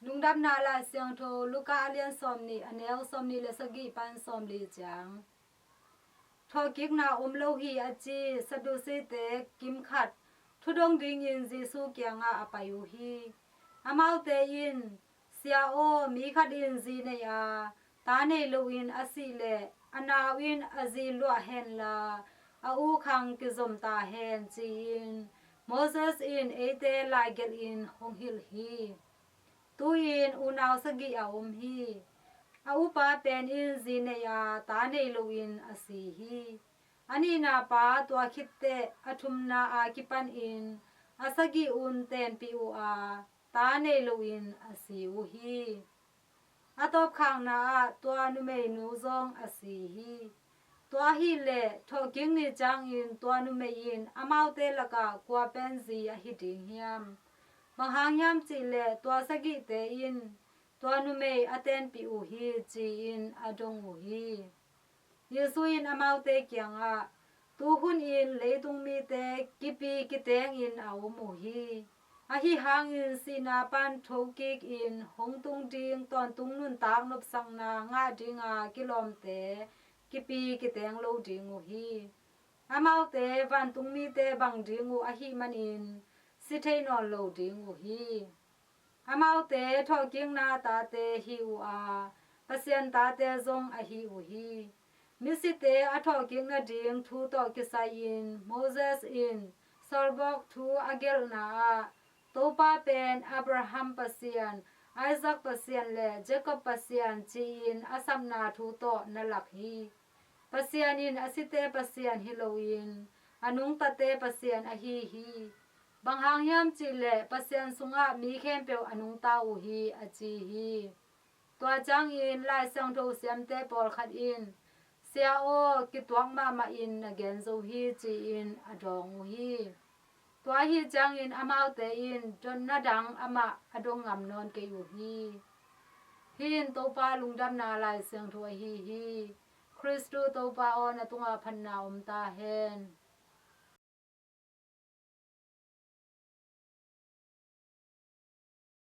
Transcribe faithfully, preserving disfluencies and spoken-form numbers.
Lungdamna Lai Siangtho Luka a lian sawmnih, a neu sawmnih le sagih pan sawmli ciang. Thawhkikna om lo hi a ci Sadduceete kimkhat thudong dingin Jesu kiangah a pai uh hi. Amaute in, "Sia aw, mi khat in zi nei a, ta nei loin a sih leh a nau in a zi luah henla a u khang kizom ta hen," ci-in Moses in eite laigelhin hong hilh hi. Tu-in unau sagih a om hi. A upa pen in zi nei a, ta nei loin a si hi. A nihna pa tua khitteh a thumna a kipanin a sagih un tenpih uh a, ta nei loin a si uh hi. A tawpkhakna ah tua numeinu zong a si hi. Tua ahih leh thawhkik ni ciangin tua numei in amaute lakah kua pen zi ahi ding hiam? Bang hang hiam cih leh tua sagihte in tua numei a tenpih uh hi, ci-in a dong uh hi. Jesu in amaute kiangah, "Tuhun in leitung mite kipi kitengin a om uh hi. Ahi hangin sihna pan thokikin hong tung ding tawntung nuntak nopsakna ngah dinga kilawmte kipi kiteng lo ding uh hi. Amaute vantung mite bang ding uh ahih manin si thei nawn lo ding uh hi. Amaute thawhkikna tate hi uh a, Pasian tate zong ahi uh hi. Misite a thawhkik nading thu tawh kisai-in Moses in sawlbawk thu a gelhna ah, 'Topa pen Abraham Pasian, Isaac Pasian le Jacob Pasian,' ci-in a sapna thu tawh na lak hi. Pasian in a site Pasian hi loin a nungtate Pasian ahi hi. Bang hang hiam cih leh Pasian sungah mi khempeuh a nungta uh hi," a ci hi. Tua ciangin Lai Siangtho siamte pawlkhat in, "Sia aw, kituak mahmahin na gen zo hi," ci-in a dawng uh hi. Tua ahi ciangin amaute in dotna dang amah a dong ngam nawn kei uh hi. Hih in Topa Lungdamna Lai Siangtho ahi hi. Khristu Topa aw, na tungah phatna om ta hen.